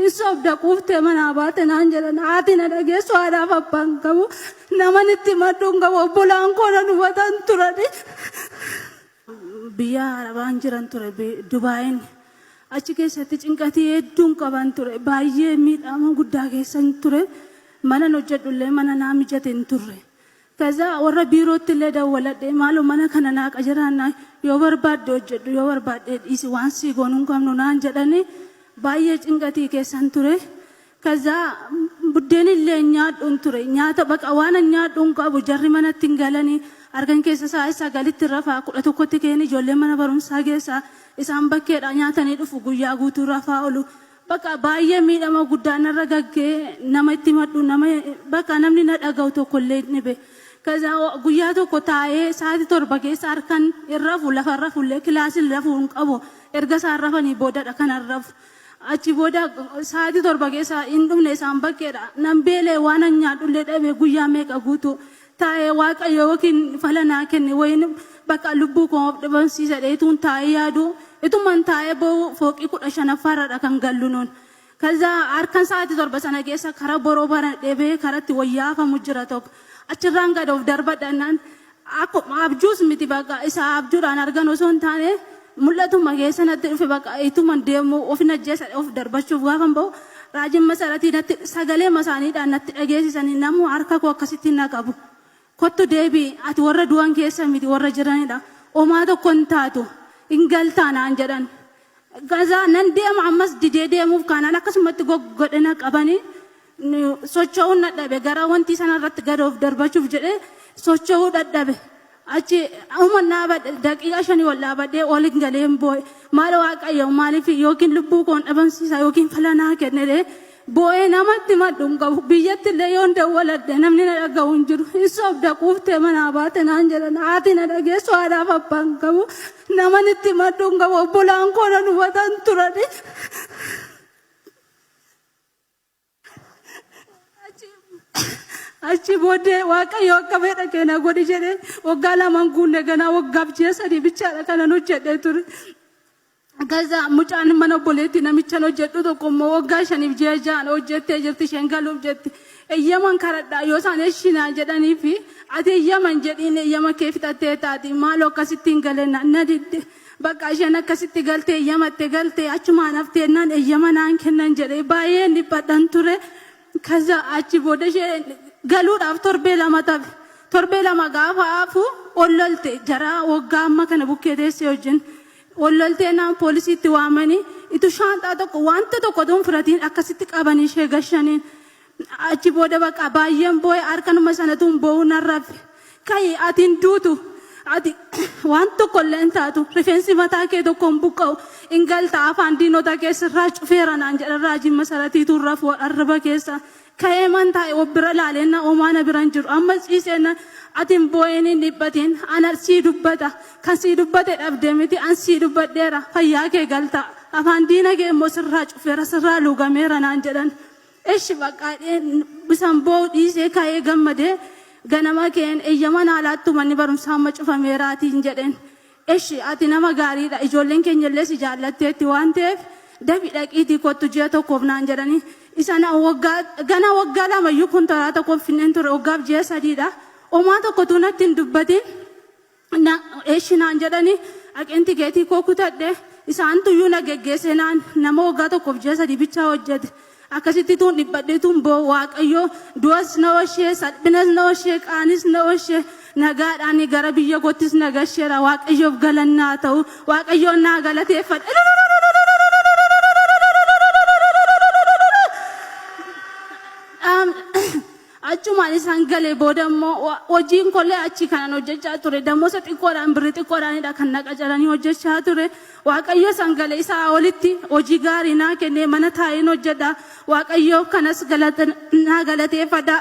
Hin sobda quuftee manaa baate naan jedhan. Haati na dhageessu haadhaaf abbaan qabu. Naman itti himadhu hin qabu. Obbolaan koo na hubatan turani. Biyya Arabaan jiran ture Dubaayin. Achi keessatti cinqatii hedduun qaban ture. Baay'ee miidhama guddaa keessan ture. Manan hojjedhullee mana naa mijate hin turre. ከዛ warra biirootti illee dawwaladhe, maaloo mana kana naa qajeelaa, yoo barbaadde hojjedhu, yoo barbaadde dhiisi, waan sii goonuu hin qabnu naan jedhani. Baay'ee cinqatii keessan ture. ከዛ buddeen illee nyaadhuun ture. Nyaata baqa waan nyaadhuun qabu, jarri manatti hin galanii. Harkan keessa sa'a 9tti rafaa, 11tti ka'een ijoollee mana barumsaa keessa, isaan bakkeedha nyaatanii dhufu, guyyaa guutuu rafaa oolu. Bakka baay'ee miidhama guddaa narra gaggee, nama itti madhu, nama bakka namni na dhaga'u tokko illee ni be. ከዛ guyyaa tokko taa'ee sa'aatii 7 keessa harkan hin rafu, lafa rafullee kilaasiin rafuu hin qabu. Erga isaan rafanii boodadha kanan rafu. Achi booda sa'aatii 7 keessa hin dhumne isaan bakkeedha. Nan beelee, waan an nyaadhullee dhabe. Guyyaa meeqa guutuu taa'ee, Waaqayyo yookiin fala naa kenne wayin bakka lubbuu koo of dhabamsiisa dheetuun taa'ee yaadu, ituman taa'ee boo'u, fooqii 15ffaarradha kan gallu nuun. ከዛ harkan sa'aatii 7 sana keessa karaa boroo baradhee bahee karatti wayyaafamu jira tokko. Achirraan gad of darbadhannaan, akkuma abjuus miti, bakka isa abjuudhaan argan osoo hin taane mul'atuma keessa natti dhufe. Bakka ituman deemu of najjeessa of darbachuuf gaafan bahu, raajiin Masaratii natti sagalee masaaniidhaan natti dhageessisanii, namu harka koo akkasitti na qabu. Kottu deebii, ati warra du'an keessa miti, warra jiranidha. Omaa tokko hin taatu, hin galtaa naan jedhan. ከዛ nan deema, ammas didee deemuuf kaanaan akkasumatti goggodhina qabanii socho'uun dadhabe. Gara wanti sanarratti gad of darbachuuf jedhee socho'uu dadhabe. Achi uma dhaabadhe, daqiiqa 5 ol dhaabadhee ol hin galeen boo'e. Maal Waaqayyo, maaliif yookiin lubbuu koon dhabamsiisa yookiin fala naa kennee boo'ee, namatti madhu hin qabu. Biyyatti illee yoon dawwaladhe namni na dhaga'u hin jiru. Hin sobda quuftee manaa baate naan jedhan. Haati na dhageessu haadhaaf abbaan qabu. Naman itti madhu hin qabu. Obbolaan koo na hubatan turani. Achi booddee Waaqayyo akka fedha kee na godhi jedhee, waggaa 2 guunne ganaa, waggaaf ji'a 3 bichaadha kanan hojjedhee ture. ከዛ mucaan mana obboleetti namichan hojjedhu tokko immoo waggaa 5f ji'a 6n hojjettee jirti, isheen galuuf jetti. Eeyyaman karadhaa yoo isaan eshinaa jedhanii fi ati eeyyaman jedhiin, eeyyama kee fixattee taati, maaloo akkasitti hin galenna na didde. Bakka isheen akkasitti galtee eeyyamatte galtee achumaan haftee naan eeyyama naan kennan jedhee baay'een dhiphadhan ture. ከዛ achi booda isheen galuudhaaf torbee 2 tafe. Torbee 2 gaafa hafu ol lolte, jara waggaa amma kana bukkee teessee wajjin. Ol loltee naan poolisiitti waamanii, itu shaanxaa tokko wanta tokko tuun fudhatiin akkasitti qabanii ishee gashaniin. Achi booda bakka baay'een boo'e, harkanuma sanatuun boo'uu nan rafe. Ka'i, ati hin duutu. Ati waan tokko illee hin taatu. Rifeensi mataa kee tokko hin buqqa'u. Hin galta, afaan diinota keessa irraa cufeera naan jedhan raajiin Masaratiitu rafu arraba keessa. Ka'ee man taa'e, of bira laaleen na homaa na bira hin jiru. Amma ciiseen, ati hin boo'in, hin dhiphatin, ana sii dubbata. Kan sii dubbate dhabde miti, an sii dubbadheera, fayyaa kee galta. Afaan diina kee immoo sirraa cufeera, sirraa lugameera naan jedhan. እሺ bakka bisan boo'u dhiisee ka'ee gammadee, ganama keen eeyyama naa laattu, manni barumsaa amma cufameeraatiin jedheen. እሺ ati nama gaariidha, ijoolleen keenya illee si jaallatteetti waan ta'eef dafi dhaqiitii kottu ji'a tokkoof naan jedhanii. Isana waggaa gana waggaa lamayyuu konkolaataa tokko finneen ture, waggaaf ji'a 3dha. Omaa tokkotu natti hin dubbatin. Na እሺ naan jedhanii, dhaqeen tikeetii koo kutadhe, isaan tuyyuu na geggeesse naan nama waggaa tokkoof ji'a 3 bichaa hojjete. Akkasitti tuun dhiphadhee tuun boo, Waaqayyo du'as na oshee, salphinas na oshee, qaanis na oshee, nagaadhaan gara biyya koottis na gasheera. Waaqayyoof galannaa ta'u, Waaqayyoon naa galateeffadha. Achumaan isaan galee booda immoo hojiin kollee achi kanan hojjechaa ture. Damoosa xiqqoodhaan, birrii xiqqoodhaanidha kan na qacaranii hojjechaa ture. Waaqayyo isaan galee isaa olitti hojii gaarii naa kennee, mana taa'een hojjedha. Waaqayyo kanas naa galateeffadha.